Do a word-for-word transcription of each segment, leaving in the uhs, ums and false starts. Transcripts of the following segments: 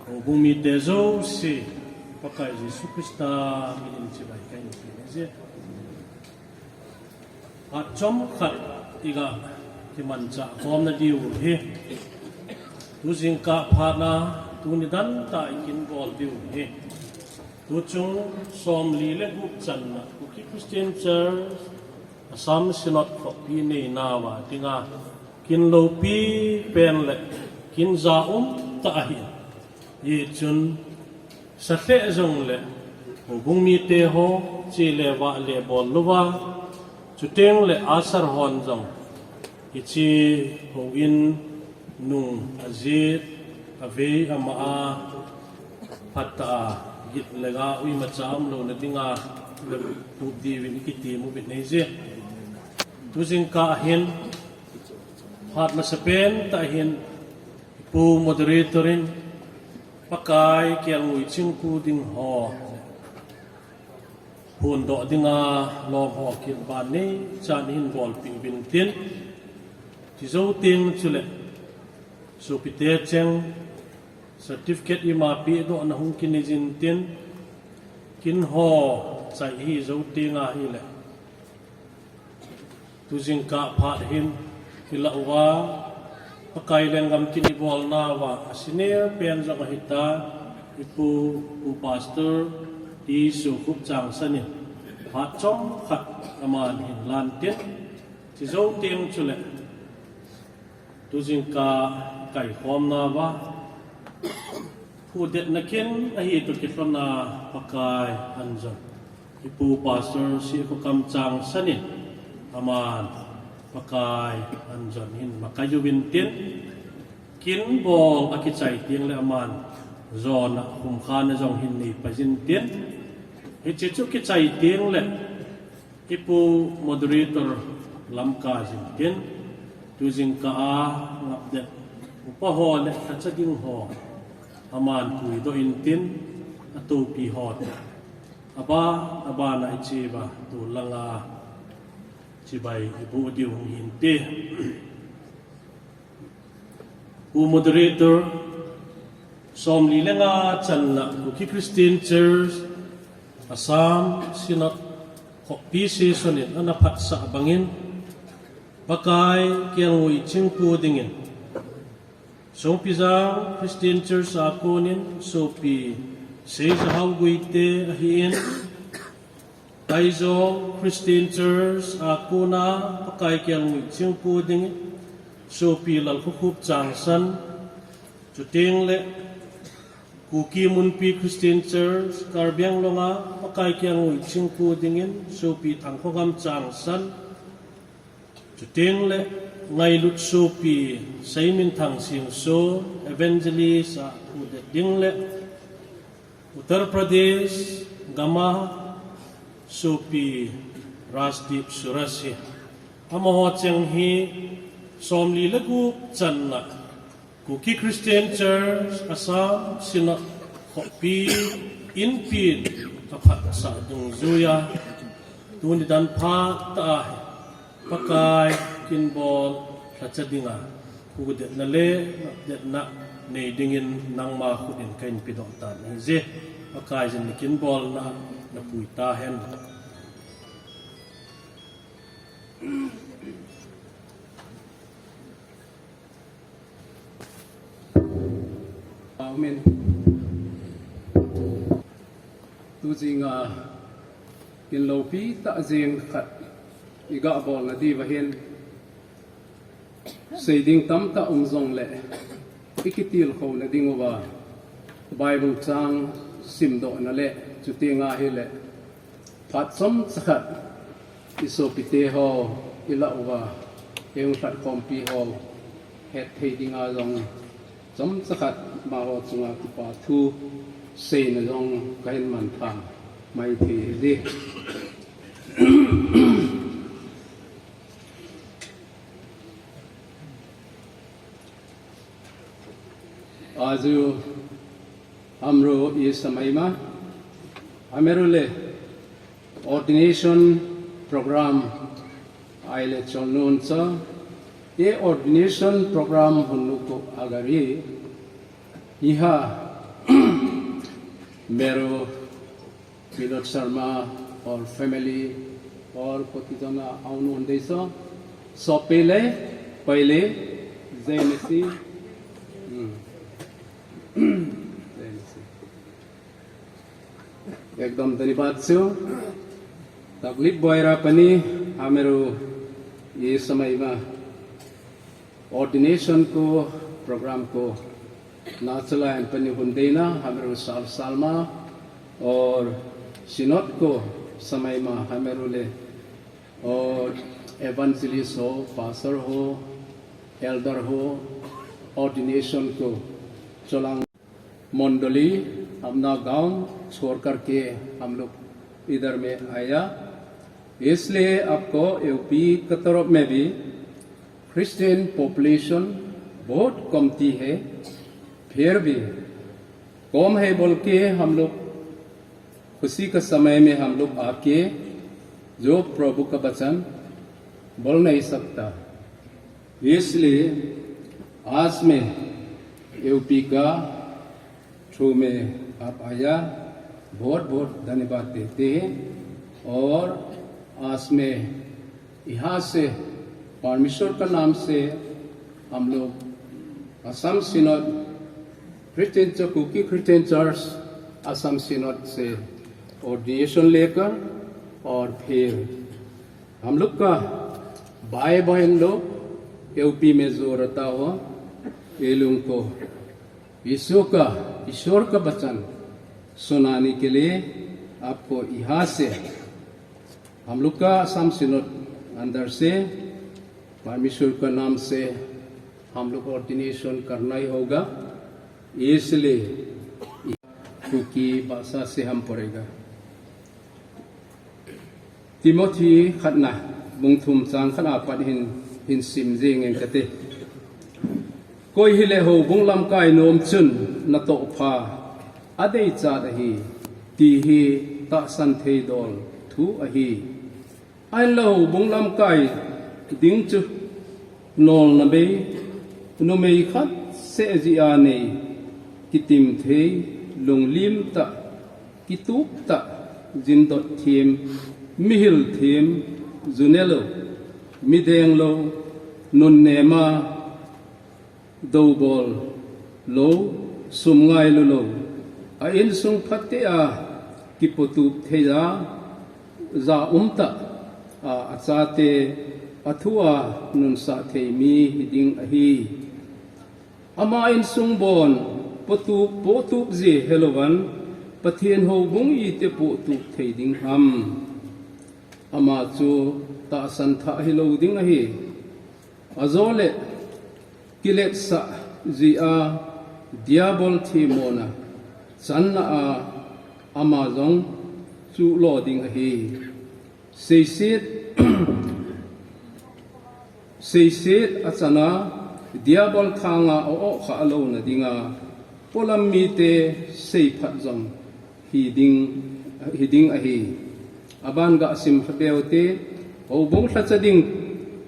Houbung mite jouse, Pakai Jesu Christa min in chibai kahin pe e. Phat chomkhat iga kimanchah khomna diu hi, tu jingkah phat a, tuni dan tah a ikinbol diu hi, tuchung somli le gup channa Kuki Christian Church Assam Synod khopi neina uva dinga kin loupi pen le kin ja um tah ahi. Hichun, sa lheh jongle, houbung mite ho, che le vah le bol louva, chuteng le asar hon jong, hiche houin nung ajet, avei ama a, phat a, git le ga, uimacha umlouna dinga, le tup diuvin ikiti mu bit nei je. Tu jingkah hin, phat masapen tah hin, Pu Moderator in, Pakai kelngoi chingpu ding ho phondoh dinga lom ho kit ban neichan hin bolpeh uvin tin, chujou teng chule sopite cheng certificate ima pehdohna hung kinei jin tin, kin ho chai hijou teng ahile, tu jingkah phat hin, ilah uva, Pakai lenggam kin ibolna uva, a senior pen jong ahita, ipu, Pu Pastor T. Sokhup Changsan in, phat chomkhat aman hin lan tin, chujou teng chule, tu jingkah kaikhomna uva, phuhdetna kin ahi toh kilhona Pakai anjon, ipu Pastor Sikho Kam Changsan in, aman Pakai anjon hin makai uvin tin, kin bol akichai teng le aman jona khumkhana jong hin neipai jin tin, hiche chu kichai teng le, ipu Moderator lamkai jin tin, tu jingkah a ngapdet upa ho le lhacha ding ho, aman puidoh in tin, atopi ho te, aban, aban a iche uva, tu langa chibai iboh diu hung hin te. Pu Moderator, somli le nga channa Kuki Christian Church Assam Synod khopi session in ana phatsah bangin, Pakai kelngoi chingpu dingin, Songpijang Christian Church a konin sopi Seijahao Guite ahin, Aizawl Christian Church a kona Pakai kelngoi chingpu dingin sopi Lalkhokhup Changsan, chuteng le Kuki Munpi Christian Church, Karbi Anglong a Pakai kelngoi chingpu dingin sopi Thangkhogam Changsan, chuteng le ngailut sopi Seiminthang Singson, Evangelist a phudet ding le Uttar Pradesh gam a sopi Rajdeep Suraj hi, amaho cheng hi somli le gup channa Kuki Christian Church Assam Synod khopi Inpi in aphatsah dungjuiya, tuni dan phat a hi Pakai kin bol lhacha dinga phuhdetna le ngapdetna nei dingin nangma khut in kahin pedoh tan ahije. Pakai jin na kin bolna napui tahen. Amen. Tu jinga kin loupi tah jeng khat iga bolna diuva hin, sei ding tamtah um jongle, ikitilkhouna diuva Bible chang simdohna le, chuteng ahile phat chomcha khat isopite ho ilah uva, eihung lhatkhompi ho hetthei dinga jong chomcha khat amaho chunga kipa thu seina jong kahin manthah maithei e. आज हाम्रो यी समयमा हामीहरूले ordination program अहिले चल्नुहुन्छ। यो ordination program हुनुको अगाडि यहाँ मेरो विनोद शर्मा और फैमिली और कतिजना आउनुहुँदैछ। सबैलाई पहिले जय मसीह। उम्, जय मसीह। एकदम धन्यवाद छु। तकलिफ भएर पनि हामीहरू यी समयमा अर्डिनेसनको प्रोग्रामको नचलायन पनि हुँदैन। हामीहरू साल सालमा और सिनोडको समयमा हामीहरूले और इभान्जेलिस्ट हो, पास्टर हो, एल्डर हो, अर्डिनेसनको चलाङ मण्डली अपना गाउँ छोड करके हम लोग इधर में आया। इसलिए आपको यूपी के तरफ में भी क्रिश्चियन पॉपुलेशन बहुत कमती है, फिर भी कम है बोल के हम लोग खुशी का समय में हम लोग आके जो प्रभु का वचन बोल नहीं सकता। इसलिए आज मैं यूपी का थ्रू में आप आया, बहुत बहुत धन्यवाद देते हैं। और आज मैं यहाँ से परमेश्वर का नाम से हम लोग Assam synod christian church, Kuki christian church Assam synod से ऑर्डिनेशन लेकर और फिर हम लोग का भाई बहन लोग यूपी में जो रहता हो, ये लोगों को यीशु का, ईश्वर का वचन सुनाने के लिए आपको यहाँ से हम लोग का असम सिनोड अंदर से परमेश्वर का नाम से हम लोग ऑर्डिनेशन करना ही होगा। इसलिए कुकी भाषा से हम पढ़ेगा। Timothy khatna, bung thum chang khatna pat hin, hin sim jing in kati. Koi hile houbung lamkai nom chun natoh pha adeichat ahi, ti hi tahsan thei dol thu ahi. Ahinla houbung lamkai ding chu nolna bei, numei khat seh jeh a nei, kitim thei, lunglim tah, kitup tah, jindot them, mihil them, ju ne lou, mideng lou, nun nema, doubol lou, sum ngailu lou, a insung phatea kipotup thei a, ja um tah a, achate athua nunsah thei mi hiding ahi. Ama insung bon potup, potup ji helouvan, Pathen houbung iti potup thei ding ham? Ama chu tahsan thah hilou ding ahi. Ajole kiletsah jeh a diabol themmo na channa a ama jong chuhlo ding ahi. Seiset, seiset achana diabol thanga a-oh khah louna dinga polam mite seiphat jong hiding, hiding ahi. Aban gah sim lha beu te, houbung lhacha ding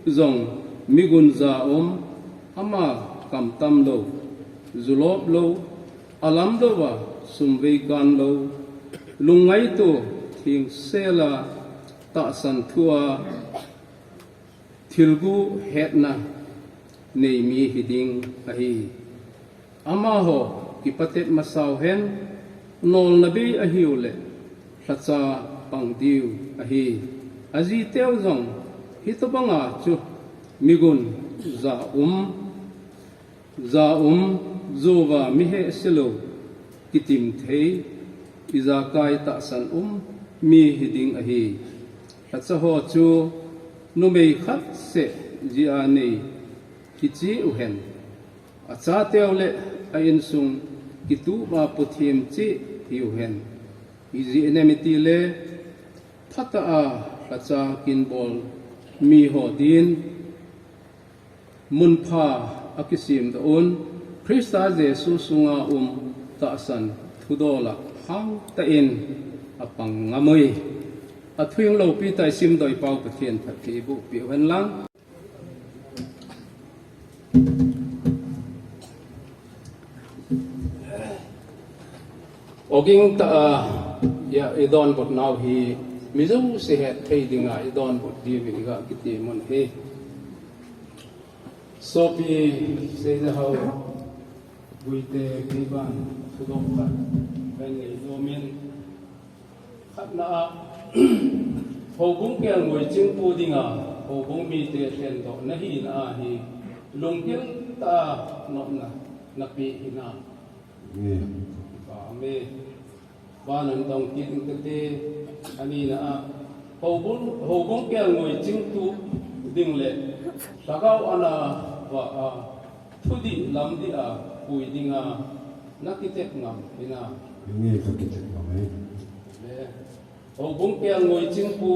jong migun ja um, ama kamtam lou, julop lou, alam louva sum vei kan lou, lungngaito, thengsel a, tahsan thua, thilgu hetna nei mi hiding ahi. Amaho kipatep masau hen, nolna bei ahiu le lhacha pang diu ahi. Ajiteu jong hitobanga chu migun ja um, ja um, jouva mi hehse lou, kitim thei, ijakai tahsan um mi hiding ahi. Lhacha ho chu numei khat seh jeh a nei hiche uhen, achateu le a insung kitup a pothem cheh hiu hen. Ijeh inem itile phatah a lhacha kinbol miho din munpha akisem doh un, Christa Jesu sunga um tahsan thudol a hangtah in apang ngam ui. Athuhing loupi tah isim doipau Pathen phatthei eiboh peh uhen lang. Oging tah a, ya, i donbut nau hi, mi jouse het thei dinga i donbut diu hi ga kiti mun hi. Sopi Seijahao Guite keiban thudok khat kan nei nomin, khatna a, houbung kelngoi chingpu dinga houbung mite lhendoh na hina a hi lunggil tah a nopna na pe hinam? Amen. Kipa ume. Van an dong kit ing kate, anina a, houbung, houbung kelngoi chingtu ding le lhagao ana va a, thudih lamdih a pui dinga na kitep ngam hinam? Nge ka kitep ngam e. Le, houbung kelngoi chingpu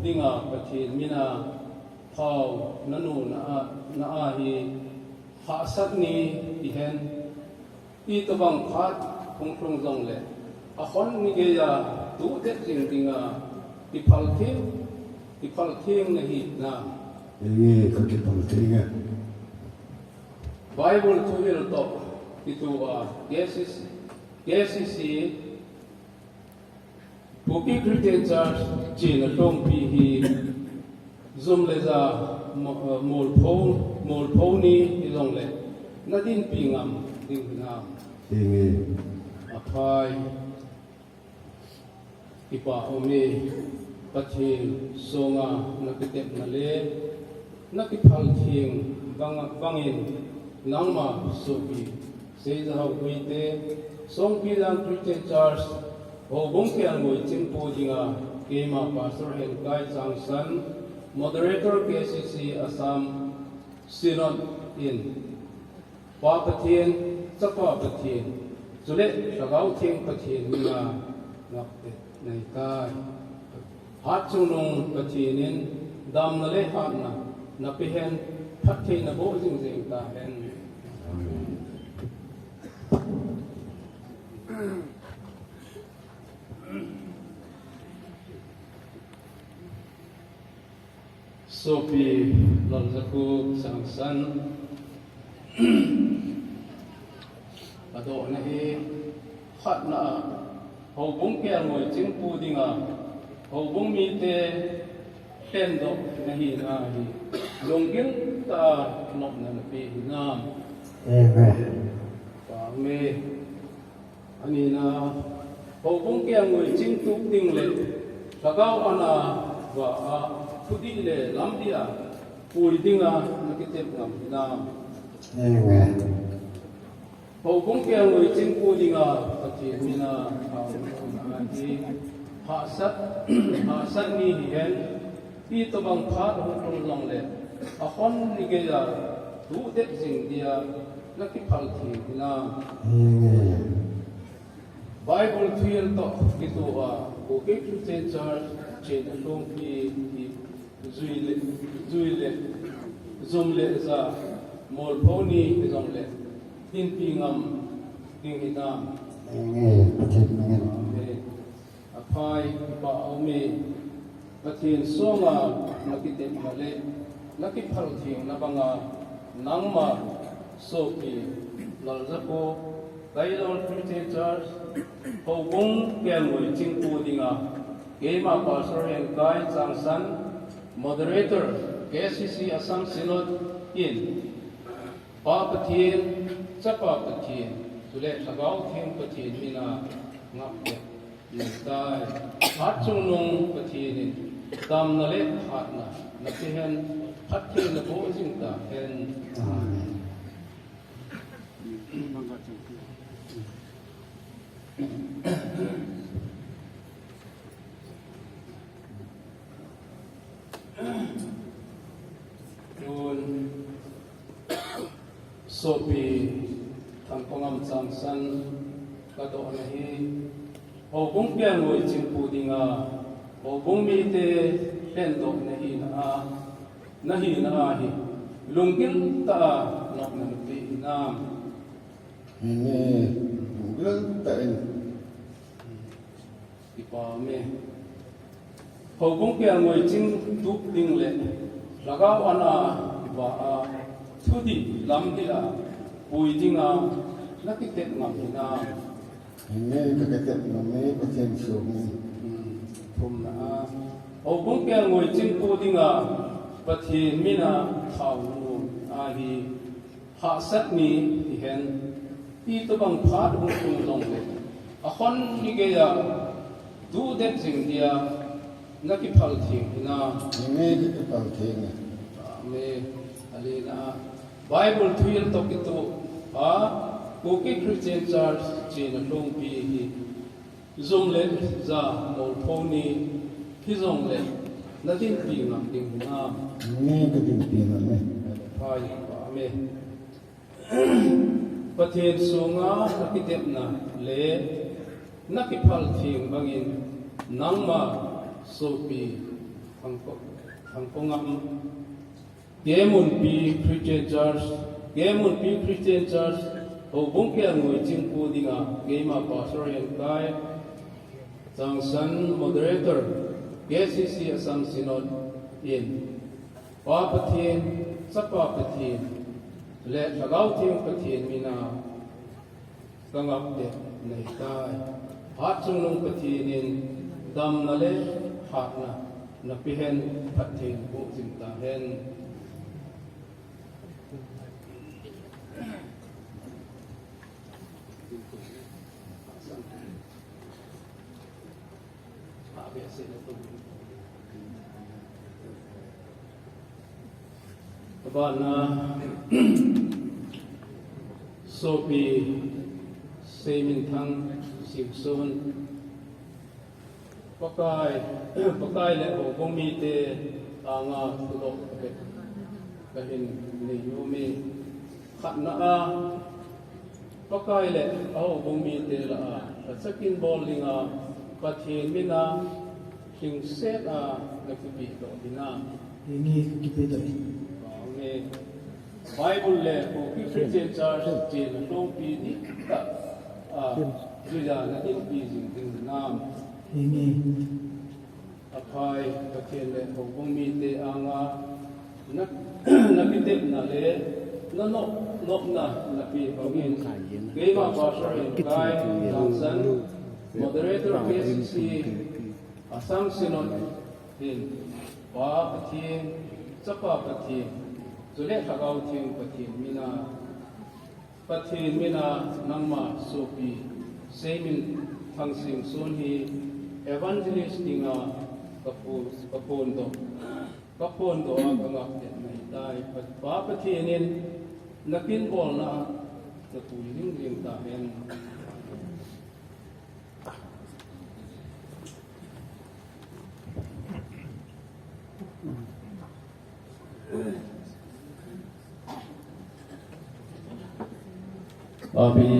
dinga Pathen mina thao na nu na a, na a hi hahsat ni ti hen, itobang phat hung lhung jongle, ahon ni geiya tuh det jing dinga kiphal theng, kiphal theng na hinam? Nge ka kiphal theng e. Bible thuhil toh kitoh a, K C C, K C C, Kuki Christian Church chena lhongpi hi jum le ja mo-, eh, molpho, molpho ni hijongle na dinpi ngam ding hinam? Nge. Aphai. Kipa ume. Pathen songa na kitepna le na kiphal theng bang, bangin nangma sopi Seijahao Guite, Songpijang Christian Church, houbung kelngoi chingpu dinga keima Pastor Henkai Changsan, Moderator K C C Assam Synod in, Pa Pathen, Chapa Pathen, chule Lhagao Theng Pathen mina ngapte nahi tai. Hatchungnung Pathen in damna le hatna na pehen, phattheina boh jingjing tahen. Amen. Sopi Laljakhup Changsan, adohna hi khatna a, houbung kelngoi chingpu dinga houbung mite lhendoh na hina hi lunggil tah a nopna na pe hinam? Amen. Kipa ume. Anina, houbung kelngoi chingtu ding le lhagao ana va a, thudih le lamdih a pui dinga na kitep ngam hinam? Amen. Houbung kelngoi chingpu dinga Pathen mina thao na hi hahsat, hahsat ni hihen, itobang phat hung lhung jongle ahon ni geiya tuh det jing dia na kiphal theng hinam? Amen. Bible thuhil toh kitoh a, Kuki Christian Church chena lhongpi hi jui le, jui le, jum le ja, molpho ni hijongle dinpi ngam ding hinam? Nge, Pathen nge. Amen. Aphai, Kipa ume. Pathen songa na kitepna le na kiphal thengna banga nangma sopi Laljakhup, Tailol Christian Church, houbung kelngoi chingpu dinga keima Pastor Henkai Changsan, Moderator K C C Assam Synod in, Pa Pathen, Chapa Pathen, chule Lhagao Theng Pathen mina ngapte nahi tai. Hatchungnung Pathen in damna le hatna na pehen, phattheina boh jing tahen. Amen. Tun, sopi Thangpangam Changsan, kadohna hi, houbung kelngoi chingpu dinga houbung mite lhendoh na hina a, na hina a hi lunggil tah a nopna na pe hinam? Amen. Lunggil tah in. Kipa ume. Houbung kelngoi chingtu ding le lhagao ana va a, thudih lamdih a pui dinga na kitep ngam hinam? Hinge ka katep nom e, Pathen sung. Hmm, thumna a. Houbung kelngoi chingpu dinga Pathen mina thao nom ahi. Hahsat ni hihen, itobang phat hung tung jongle, akhon ni geiya dudet jing dia nakiphal theng hinam? Hinge kakiphal theng e. Amen. Alena. Bible thuhil toh kitoh a, Kuki Christian Church chena lhungpi hi jum le ja molpho ni hijongle nadinpi ngam ding hinam? Hinge kadinpi ngam e. Phai, amen. Pathen sunga nakitepna le nakiphal theng bangin nangma sopi Thangko, Thangkongam, Kemunpi Christian Church, Kemunpi Christian Church, Houbung kelngoi chingpu dinga keima Pastor Henkai Changsan, Moderator, K C C Assam Synod in, Pa Pathen, Chapa Pathen, le Lhagao Theng Pathen mina kangaptep nahitai. Hatchungnung Pathen in damna le hatna napehen, phatthei naboh jing tahen. Abana sopi Seiminthang Simson, Pakai, Pakai le houbung mite anga thudoh kahin nei nom e. Khatna a, Pakai le a houbung mite lah a kachakin bol dinga Pathen mina lhingset a nakipehdoh hinam? Hinge kakipedoh e. Amen. Bible le Kuki Christian Church chena lhungpi dihtah a, juiya nadinpi jing ding hinam? Hinge. Aphai, Pathen le houbung mite anga na, nakitepna le nanop, nopna napeh bangin, keima Pastor Henkai Changsan, Moderator K C C Assam Synod in, Pa Pathen, Chapa Pathen, chule Lhagao Theng Pathen mina, Pathen mina nangma sopi Seiminthang Simson hi evangelist dinga kaphon, kaphondoh, kaphondoh a kangaptep nahitai. Pa, Pa Pathen in nakinbolna a napui lhingling tahen. अभी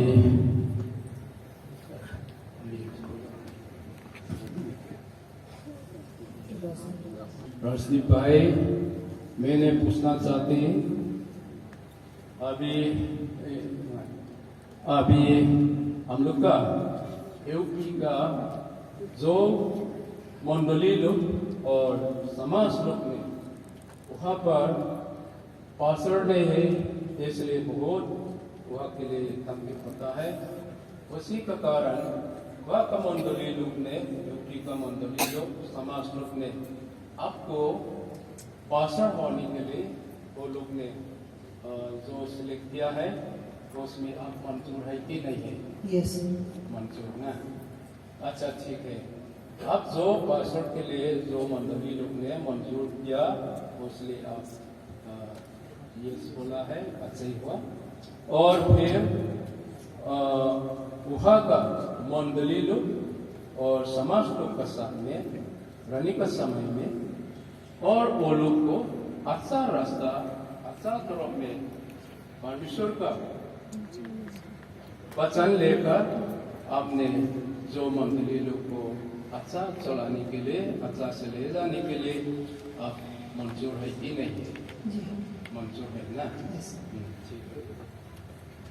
रोशनी भाई, मैंने पूछना चाहती हूँ, अभी, अभी हम लोग का यूपी का जो मंडली लोग और समाज लोग में वहाँ पर पास्टर नहीं है, इसलिए बहुत वहाँ के लिए तकलीफ होता है। उसी का कारण वहाँ का मंडली लोग ने, यूपी का मंडली लोग, समाज लोग ने आपको पास्टर होने के लिए वो लोग ने, अ, जो सिलेक्ट किया है, उसमें आप मंजूर है कि नहीं है? यस। मंजूर ना? अच्छा, ठीक है। आप जो पास्टर के लिए जो मंडली लोग ने मंजूर किया, उसलिए आप, अ, यस बोला है, अच्छा ही हुआ। और फिर, अ, वहाँ का मंडली लोग और समाज लोग का साथ में रहने का समय में और वो लोग को अच्छा रास्ता, अच्छा तरफ में परमेश्वर का वचन लेकर आपने जो मंडली लोग को अच्छा चलाने के लिए, अच्छा से ले जाने के लिए आप मंजूर है कि नहीं है? जी हाँ। मंजूर है ना? यस। हम्म, ठीक है।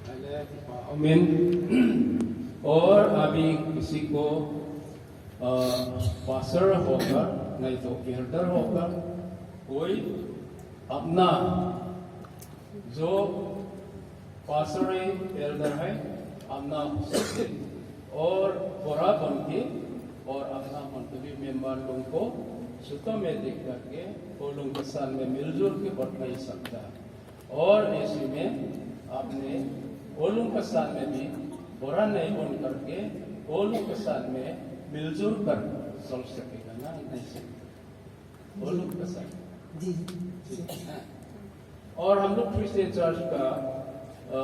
पहले, आमीन। और अभी किसी को, अ, पास्टर होकर, नहीं तो एल्डर होकर, कोई अपना जो पास्टर है, एल्डर है, अपना शिक्षित और बुरा बन के और अपना मंडली मेंबर लोगों को छुटों में देख करके वो लोग के साथ में मिलजुल के बैठ नहीं सकता। और ऐसे में आपने वो लोग के साथ में भी बुरा नहीं बन करके वो लोग के साथ में मिलजुल कर चल सकेगा ना, नहीं सकेगा। वो लोग के साथ। जी, जी। ठीक है। और हम लोग क्रिश्चियन चर्च का, अ,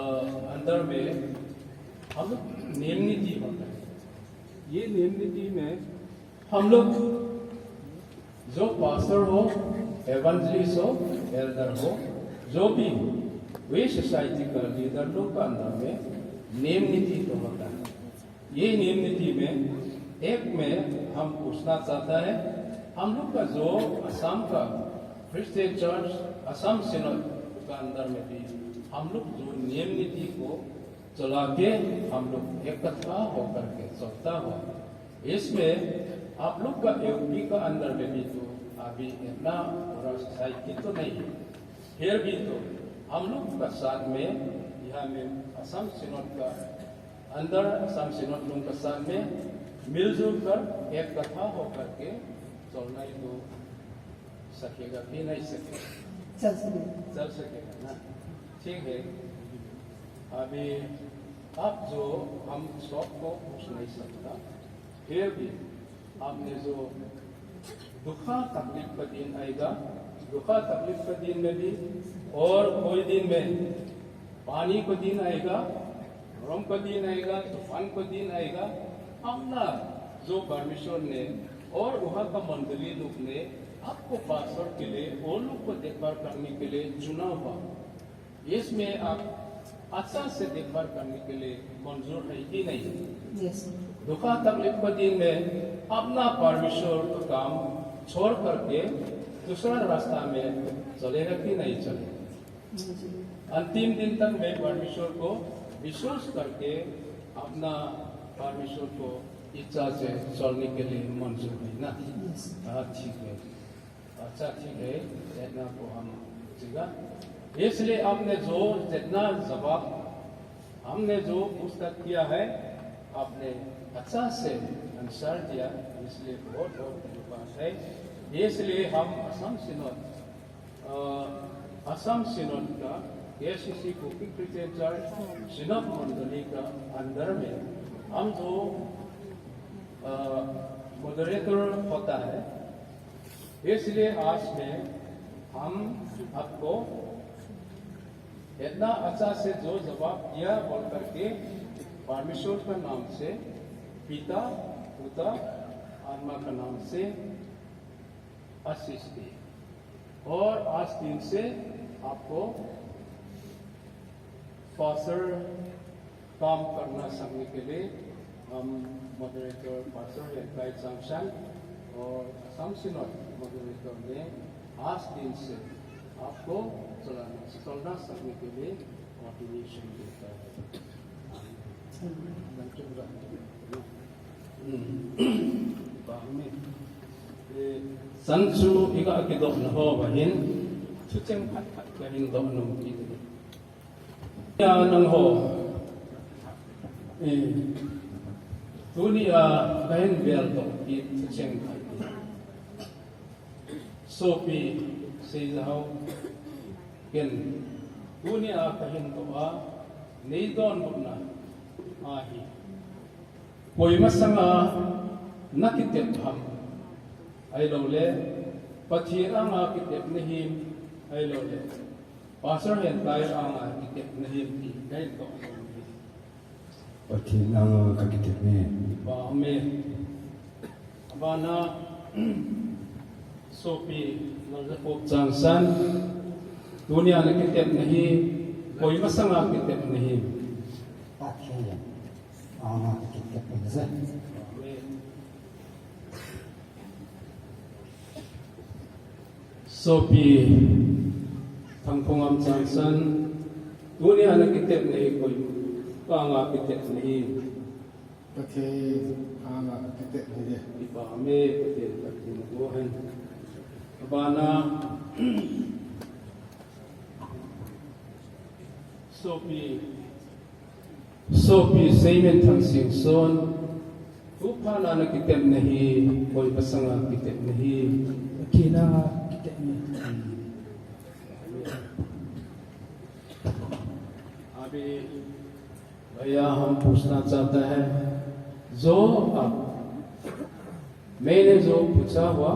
अंदर में हम लोग नियम नीति होता है। ये नियम नीति में हम लोग जो पास्टर हो, एवेंजलिस्ट हो, एल्डर हो, जो भी वे सोसाइटी का लीडर लोग का अंदर में नियम नीति तो होता है। ये नियम नीति में एक में हम पूछना चाहता है, हम लोग का जो असम का क्रिश्चियन चर्च, असम सिनोड का अंदर में भी हम लोग जो नियम नीति को चला के हम लोग इकट्ठा होकर के चलता हुआ, इसमें आप लोग का एओपी का अंदर में भी तो अभी इतना बड़ा सोसाइटी तो नहीं है, फिर भी तो हम लोग का साथ में यहाँ में असम सिनोड का अंदर असम सिनोड लोग के साथ में मिलजुल कर इकट्ठा होकर के चलना ही तो सकेगा कि नहीं सकेगा? चल सकेगा। चल सकेगा ना? ठीक है। अभी आप जो हम सबको पूछ नहीं सकता, फिर भी आपने जो दुखा तकलीफ का दिन आएगा, दुखा तकलीफ का दिन में भी, और कोई दिन में पानी का दिन आएगा, गरम का दिन आएगा, तूफान का दिन आएगा, अपना जो परमेश्वर ने और वहाँ का मंडली लोग ने आपको पास्टर के लिए, वो लोग को देखभाल करने के लिए चुना हुआ, इसमें आप अच्छा से देखभाल करने के लिए मंजूर है कि नहीं? यस। दुखा तकलीफ के दिन में अपना परमेश्वर का काम छोड़ करके दूसरा रास्ता में चलेगा कि नहीं चलेगा? अंतिम दिन तक मैं परमेश्वर को विश्वास करके अपना परमेश्वर को इच्छा से चलने के लिए मंजूर है ना? यस। हाँ, ठीक है। अच्छा, ठीक है, इतना को हम पूछेगा। इसलिए आपने जो जितना जवाब हमने जो पूछताछ किया है, आपने अच्छा से आंसर दिया, इसलिए बहुत बहुत धन्यवाद है। इसलिए हम असम सिनोड, अ, असम सिनोड का, एसीसी कुकी क्रिश्चियन चर्च सिनोड मंडली का अंदर में हम जो, अ, मॉडरेटर होता है, इसलिए आज में हम आपको इतना अच्छा से जो जवाब दिया बोल करके परमेश्वर का नाम से, पिता, पुत्र, आत्मा का नाम से आशीष दे। और आज दिन से आपको पास्टर काम करना सीखने के लिए हम मॉडरेटर पास्टर हेंताई चांगसान और असम सिनोड मॉडरेटर ने आज दिन से आपको चलाना, चलना सीखने के लिए ऑर्डिनेशन देता है। Sanchu iga kidoh na ho vahin, thucheng phat phat kahin doh nom kit. Ya nang ho. Eh, tunia kahin vel doh kit thucheng phat. Sopi seijahau ken tunia kahin doh a, nei donbutna ahi. Koima sanga nakitep ham, ahilouleh Pathen anga kitep nahim, ahilouleh Pastor Hentai anga kitep nahim ti kahin doh nom e. Pathen anga kakitep e. Amen. Abana, Sopi Laljakop Changsan, tunia nakitep nahi, koima sanga kitep nahim? Pathen anga kakitep e. Amen. Sopi Thangphongam Changsan, tunia nakitep nahi, koima anga kitep nahi? Pathen anga kitep nahi e. Kipa e, Pathen, Pathen, go ahead. Abana, Sopi, Sopi Seimen Thangsingson, Tuphat a na kitepna hi, koi masanga kitepna hi? Pathen a kitepna. अभी भैया हम पूछना चाहता है, जो आप, मैंने जो पूछा हुआ,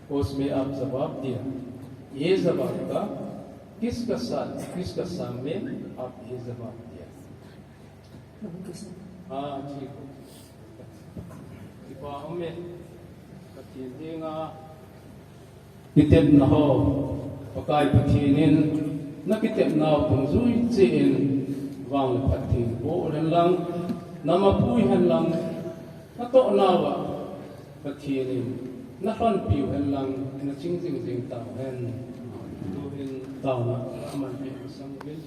उसमें आप जवाब दिया, ये जवाब का किसका साथ, किसका सामने आप ये जवाब दिया? हाँ, ठीक हो। Kipa um e, Pathen dinga kitepna ho, Pakai Pathen in na kitepna u dungjui cheh in vang le phat theng boh hen lang, na mapui hen lang, na tohna uva Pathen in na lhonpiu hen lang, na ching jing jing tau hen. Tuhin taona aman peh masang uvin.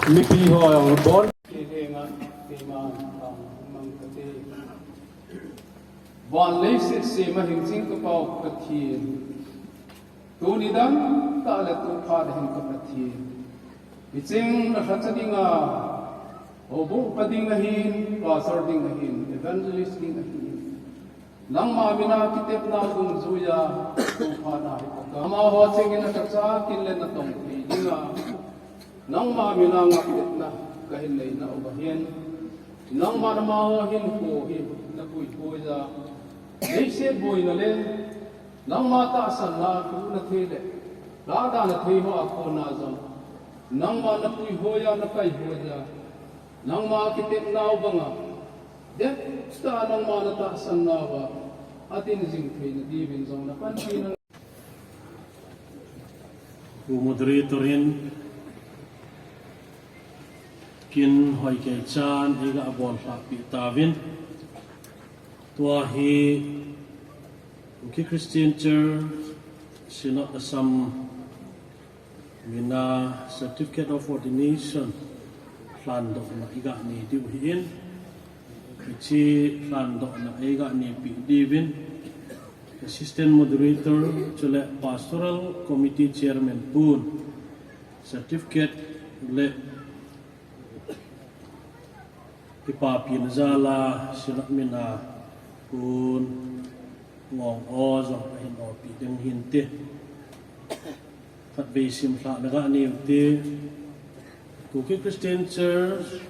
Mipi ho jong bon. Kei henga, keiman, mang kate. Van leiset sem a hing jing ka Pa u Pathen. Tuni dang tah le tu phat a hin ka Pathen. Hicheng na lhacha dinga, houbung pa ding ahin, pastor ding ahin, evangelist ding ahin. Nangma mina kitepna dungjuiya, tu phat a hi ka. Amaho chengin na lhacha kin le na tong thei dinga. Nangma mina ngapna kahin neina uva hin, nangma amaho hinkho hi na puihoiya, leiset boina le nangma tahsanna lhuhna thei le lahna thei hoa kona jong nangma na puihoiya, na kaihoiya, nangma kitepna u banga dettah nangma na tahsanna uva atin jing theina diuvin jong na panpina. Pu moderator in kin hoi kei chan eiga bol lhahpi tauvin. Tua hi Kuki Christian Church Synod Assam mina Certificate of Ordination lhandohna eiga nei diu ahin. Hiche lhandohna eiga neipi diuvin Assistant Moderator chule Pastoral Committee Chairman pun certificate le kipapina jal a Synod mina pun ngong o jong ahin opi ding hinte. Khatvei simlhah naga neiute. Kuki Christian Church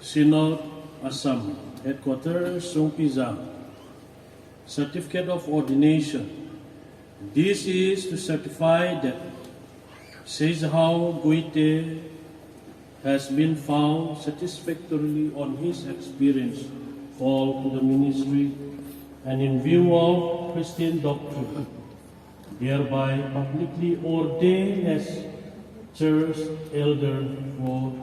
Synod Assam, Headquarter Songpijang. Certificate of Ordination. This is to certify that Seijahao Guite has been found satisfactorily on his experience call to the ministry and in view of Christian doctrine, thereby publicly ordained as church elder for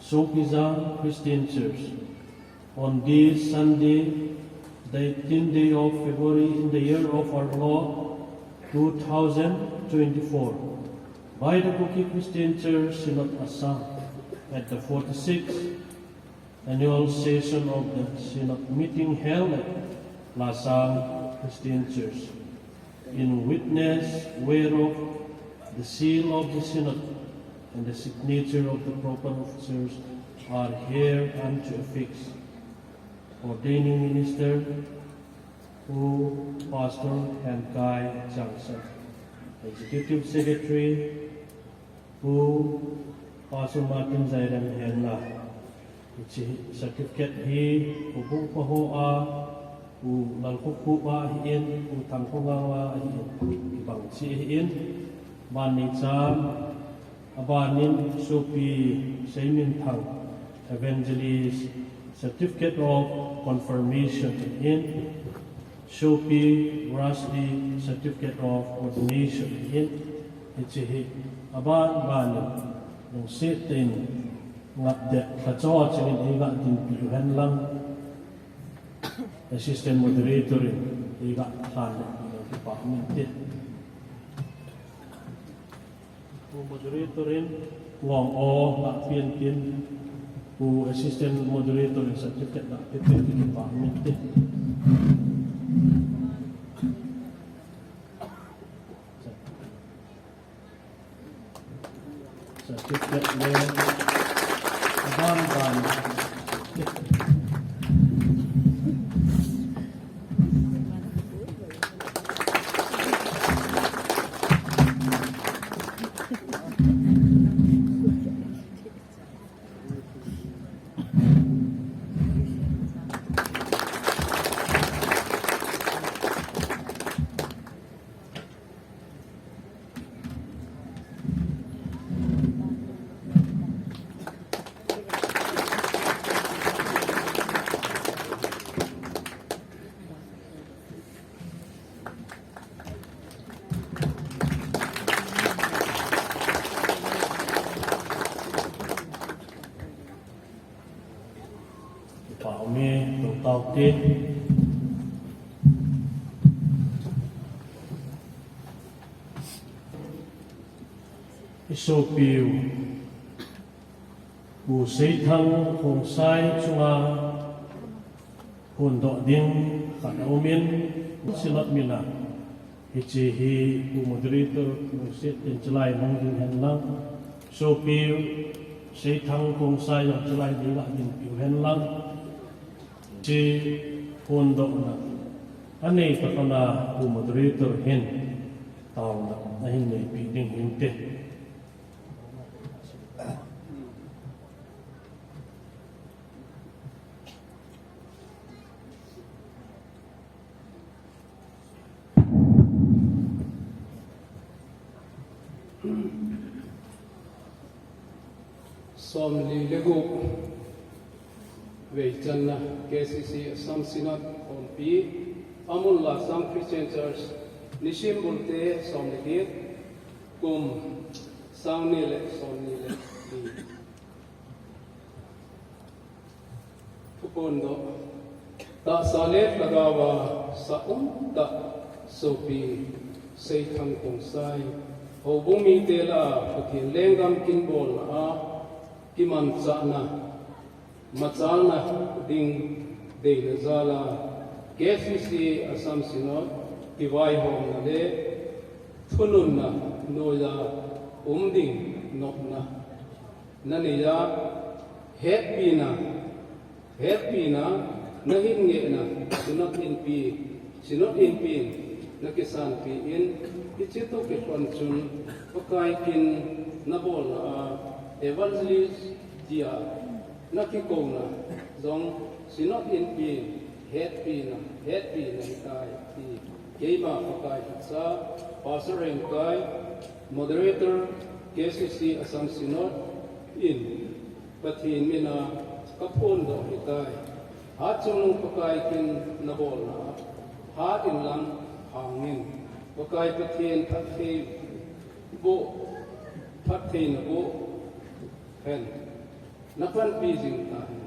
Songpijang Christian Church on this Sunday, the eighteenth day of February, in the year of our Lord, two thousand twenty-four, by the Kuki Christian Church Synod Assam, at the forty-sixth annual session of the Synod meeting held at Lasang Christian Church. In witness whereof the seal of the Synod and the signature of the proper officers are hereunto affixed. Ordaining Minister, Pu Pastor Henkai Changsan. Executive Secretary, Pu Pastor Martin Zairem henga. Hiche certificate hi Pu Pu Paho a, Pu Lalkhokhup a ahin, Pu Thangkhongao a ahin, kibang cheh ahin, ban ni cham, abanin Sopi Seiminthang Evangelist Certificate of Confirmation ahin, Sopi Rusty Certificate of Ordination ahin, hiche hi aban banin lungset tah in ngapdet lhacha chengin eiga dinpi uhen lang, Assistant Moderator in eiga lhandoh u kipah um inte. Pu moderator in ngong o, ga pen tin, Pu assistant moderator in certificate ga pe pen tin, kipah um inte. Certificate le aban ban. Kipah ume, to tao te. Isopiu Pu Seithang Khongsai chunga phondoh ding khat aumin, Synod mina hiche hi Pu Moderator Lungset in chulai nung ding hen lang, Sopi Seithang Khongsai jong chulai ding lah ding piu hen lang, hiche phondohna anei tah a Pu Moderator hin taona ahin neipi ding hinte. Somli le gup veichanna K C C Assam Synod khompi, Amul Lasang Christian Church, nisim bulte somli get, kum sangni le somni le li. Thuphondoh. Tahsa le lhagaova sa umtah Sopi Seithang Khongsai, houbung mite lah a Pathen lenggam kinbolna a kimanchahna, machalna ding deina jal a K C C Assam Synod kivaihomna le thununna noiya um ding nopna nanei a, hetpina, hetpina nahin ngehna Synod Inpi, Synod Inpi in nakisanpi in, hiche toh kilhon chun Pakai kin nabolna a Evangelist tia nakikouna jong Synod Inpi in hetpina, hetpina hitai ti keima Pakai lhacha, Pastor Rengkai, Moderator K C C Assam Synod in Pathen mina kaphondoh hitai. Hatchungnung Pakai kin nabolna, hat in lang hangin, Pakai Pathen phatthei boh, phatthei naboh hen. Napanpi jing tahen.